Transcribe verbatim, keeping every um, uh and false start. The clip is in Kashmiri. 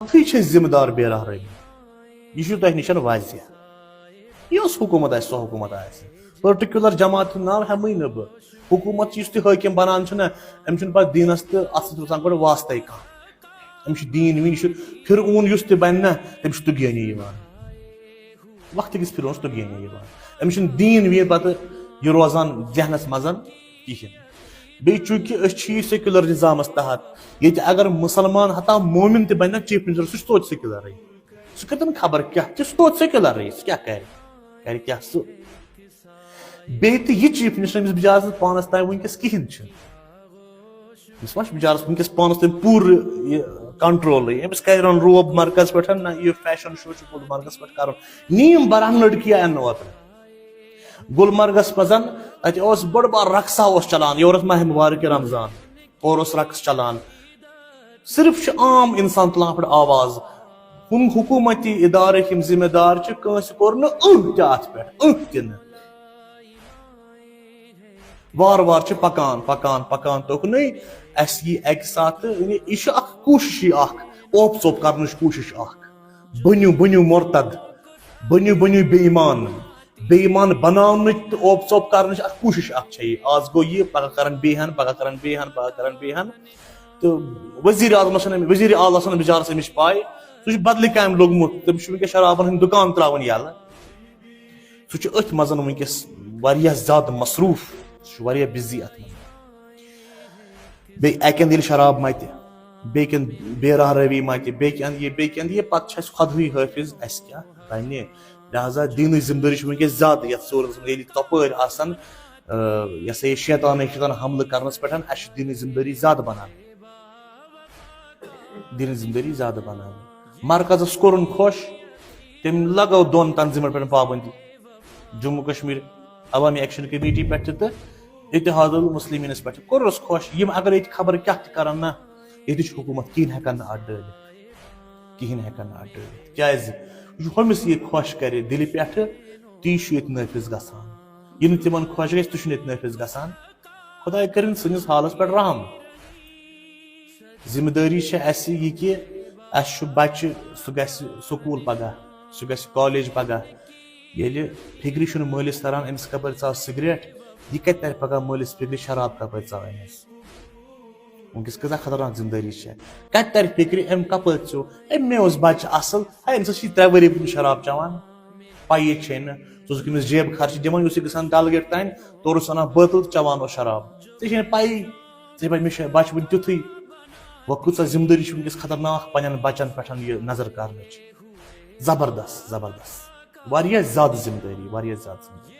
اَتھٕے چھِ أسۍ ذمہٕ دار بے راہ رٲوی۔ یہِ چھُ تۄہہِ نِش واضح۔ یۄس حکوٗمت آسہِ، سۄ حکوٗمت آسہِ، پٔرٹِکیوٗلر جماعت ہُنٛد ناو ہٮ۪مٕے نہٕ بہٕ۔ حکوٗمت چھِ، یُس تہِ حٲکِم بَنان چھُنہ، أمِس چھُنہٕ پَتہٕ دیٖنَس تہٕ اَصلَس روزان گۄڈٕ واسطَے کانٛہہ۔ أمِس چھُ دیٖن ویٖن، یہِ چھُ، فرعون یُس تہِ بَنہِ نہ، تٔمِس چھُ طغیٲنی یِوان۔ وقتہٕ کِس فرعونَس طغیٲنی یِوان۔ أمِس چھُنہٕ دیٖن ویٖن پَتہٕ یہِ روزان ذہنَس منٛز کِہیٖنۍ۔ بیٚیہِ چوٗنٛکہِ أسۍ چھِ یہِ سیکولر نظامَس تحت، ییٚتہِ اگر مُسلمان ہتا مومِن تہِ بَنہِ نہ چیف منسٹر، سُہ چھُ توتہِ سیکولرٕے۔ سُہ کَتٮ۪ن خبر کیٛاہ تہِ، سُہ چھُ توتہِ سیکولرٕے، سُہ کیٛاہ کَرِ؟ کَرِ کیٛاہ سُہ؟ بیٚیہِ تہِ یہِ چیف منسٹر، أمِس بِچارَس نہٕ پانَس تام وٕنکیٚس کِہیٖنۍ چھُ۔ أمِس ما چھُ بِچارَس وٕنکیٚس پانَس تام پوٗرٕ یہِ کنٹرولٕے؟ أمِس کَرِ رَن روب مرکز پٮ۪ٹھ، نہ یہِ فیشن شو چھُ گُلمرگَس پٮ۪ٹھ کَرُن۔ نیم برہن لڑکی اَننہٕ اوترٕ گُلمرگَس منٛز، تَتہِ اوس بٔڑ بار رقصہ اوس چلان، یورٕ اوس ماہِ مبارک رمضان، اورٕ اوس رقص چلان۔ صرف چھُ عام اِنسان تُلان پٮ۪ٹھ آواز۔ ہُم حکوٗمتی اِدارٕکۍ یِم ذمہٕ دار چھِ، کٲنٛسہِ کوٚر نہٕ أنٛہ تہِ اَتھ پٮ۪ٹھ، أنٛہ تہِ نہٕ۔ وارٕ وارٕ چھِ پَکان، پَکان، پَکان توٚکنُے۔ اَسہِ یی اَکہِ ساتہٕ، یعنی یہِ چھُ اَکھ کوٗشِشٕے اَکھ، اوپ ژوپ کَرنٕچ کوٗشِش اَکھ۔ بٔنِو، بٔنِو مُرتد، بٔنِو، بٔنِو بے ایمان۔ بے ایمان بناونٕچ تہٕ اوپ ژوپ کرنٕچ اکھ کوٗشش اکھ چھےٚ یہِ۔ آز گوٚو یہِ، پگاہ کرن بیٚیہِ ہن، پگاہ کرن بیٚیہِ ہن، پگاہ کرن بیٚیہِ ہن۔ تہٕ وزیر اعظمس چھنہٕ، وزیر اعلیٰ چھنہٕ بِچارس امِچ پاے۔ سُہ چھُ بدلہِ کامہِ لوٚگمُت، تٔمِس چھُ وٕنکیٚس شرابن ہٕنٛدۍ دُکان تراوٕنۍ یَلہٕ۔ سُہ چھُ أتھۍ منٛز وٕنکیٚس واریاہ زیادٕ مصروٗف، سُہ چھُ واریاہ بِزی اتھ منٛز۔ بیٚیہِ اَکہِ اندٕ ییٚلہِ شراب مَتہِ، بیٚیہِ کہِ اندٕ بے راہ رٲوی مَتہِ، بیٚیہِ کہِ اندٕ یہِ، بیٚیہِ کہِ اندٕ یہِ، پتہٕ چھُ اَسہِ خۄدہٕے حٲفظ، اَسہِ کیٛاہ بَنہِ؟ لہذا دیٖنٕچ ذمہٕ دٲری چھِ وٕنکیٚس زیادٕ یَتھ صوٗرتَس منٛز، ییٚلہِ ژۄپٲرۍ آسَن، آ، یہِ ہسا یہِ شیطانٕے شیطان حملہٕ کرنَس پٮ۪ٹھ، اَسہِ چھِ دیٖنٕچ ذمہٕ دٲری زیادٕ بَنان۔ دیٖنٕچ ذمہٕ دٲری زیادٕ بَنان۔ مرکزَس کوٚرُن خۄش، تٔمۍ لگٲو دۄن تنظیٖمَن پٮ۪ٹھ پابندی، جموں کشمیر عوامی ایکشن کمیٹی پٮ۪ٹھ تہِ تہٕ اتحاد المسلمینس پٮ۪ٹھ تہِ۔ کوٚرُس خۄش، یِم اگر ییٚتہِ خبر کیٛاہ تہِ کرن نہ، ییٚتِچ حکوٗمت کِہیٖنۍ ہٮ۪کن نہٕ اَتھ ڈٲلِتھ، کِہیٖنۍ ہٮ۪کن نہٕ اَتھ ڈٲلِتھ۔ کیٛازِ؟ یہِ چھُ ہُمِس یہِ خۄش کرِ دِلہِ پٮ۪ٹھٕ، تی چھُ ییٚتہِ نٲفِذ گژھان۔ یہِ نہٕ تِمن خۄش گژھِ، تہِ چھُنہٕ ییٚتہِ نٲفِذ گژھان۔ خۄداے کٔرِنۍ سٲنِس حالس پٮ۪ٹھ رحم۔ ذمہٕ دٲری چھےٚ اَسہِ یہِ کہِ اَسہِ چھُ بچہِ، سُہ گژھِ سکوٗل پگاہ، سُہ گژھِ کالج پگاہ۔ ییٚلہِ فِکرِ چھُنہٕ مٲلِس تران، أمِس کپٲرۍ ژاو سگریٹ، یہِ کتہِ ترِ پگاہ مٲلِس فِکرِ، شراب کپٲرۍ ژاو أمِس؟ وٕنکیٚس کۭژاہ خطرناک ذمہٕ دٲری چھےٚ۔ کتہِ ترِ فِکرِ، أمۍ کپٲرۍ ژیوٚو؟ أمۍ مےٚ اوس بچہِ اصل، ہے، أمِس ٲس یہِ ترٛےٚ ؤری برونٛہہ شراب چٮ۪وان، پَیی چھے نہٕ۔ ژٕ اوسُکھ أمِس جیب خرچہِ دِوان، یہِ اوس یہِ گژھان ڈل گیٹ تام، تورٕ اوس اَنان بٲتل تہٕ چٮ۪وان اوس شراب۔ ژےٚ چھے نہٕ پَیی، ژےٚ چھے پَے مےٚ چھُ بَچہِ وٕنہِ تیُتھُے۔ وۄنۍ کۭژاہ ذمہٕ دٲری چھِ وٕنکیٚس خطرناک پنٛنٮ۪ن بَچَن پٮ۪ٹھ یہِ نظر کرنٕچ۔ زبردست، زبردست۔ واریاہ زیادٕ ذمہٕ دٲری، واریاہ زیادٕ ذمہٕ دٲری۔